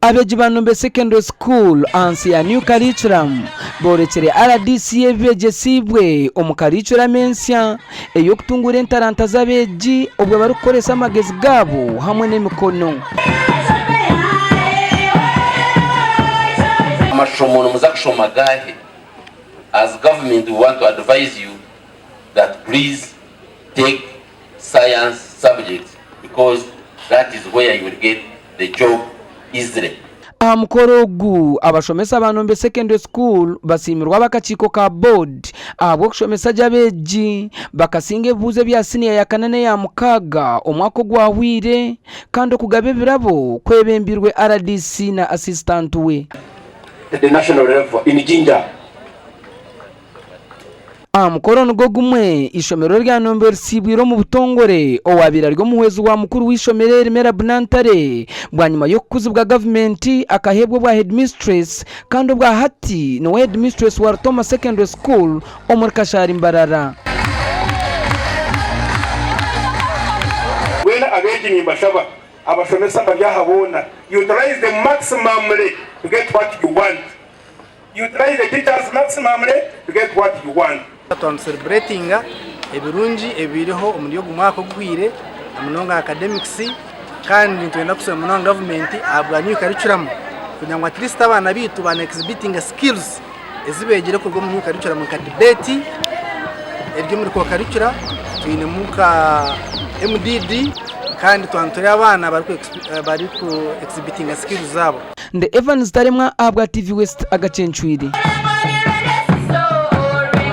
Abeegi ba Nombe Secondary School ahansi ya New Curriculum boorekire rdc ebi beegyesiibwe omu curriculum ensya ey'okutunguura entaranta z'abeegi obwo barikukoresa amagezi gaabo hamwe n'emikono. Amashomo nimuza kushoma gaahi? As government we want to advise you that please take science subjects because that is where you will get the job easily. Aha mukoro ogu, abashomesa ba Nombe Secondary School basiimirwe ab'akakiiko ka board ahabw'okushomesa gye abeegi bakasinga ebibuuzo ebya siniya ya kana n'eya mukaaga omwaka ogwahweire kandi okugaba ebirabo kwebembirwe rdc na assistant we. At the national level in Jinja. Aha mukoro nigwo gumwe, eishomero rya Nombe risiibwire omu butongore owaabaire ari omuhwezi wa mukuru w'eishomero eri Merab Nantare bwanyima y'okukuzibwa gavumenti akaheebwa obwa headmistress kandi obwa hati niwe headmistress wa Rutoma Secondary School omuri Kashari Mbarara. Mbwenu abeegi nimbashaba, abashomesa bari aha boona, utilize them maximumly to get what you want. Utilize the teachers maximumly to get what you want. Twaba nitusereburetinga ebirungi ebibaireho omuri ogu mwaka oguhweire na munonga academics kandi nitwenda kusiima munonga gavumenti ahabwa new curriculum kugira ngu at least abaana baitu ba exhibitinga skills ezi beegire kuruga omu new curriculum nka debate eri omuri core curriculum twinemu nka MDD kandi twaba nitureeba abaana bariku exhibitinga skills zaabo. Ndi Evans Taremwa ahabwa TV West agacencwire.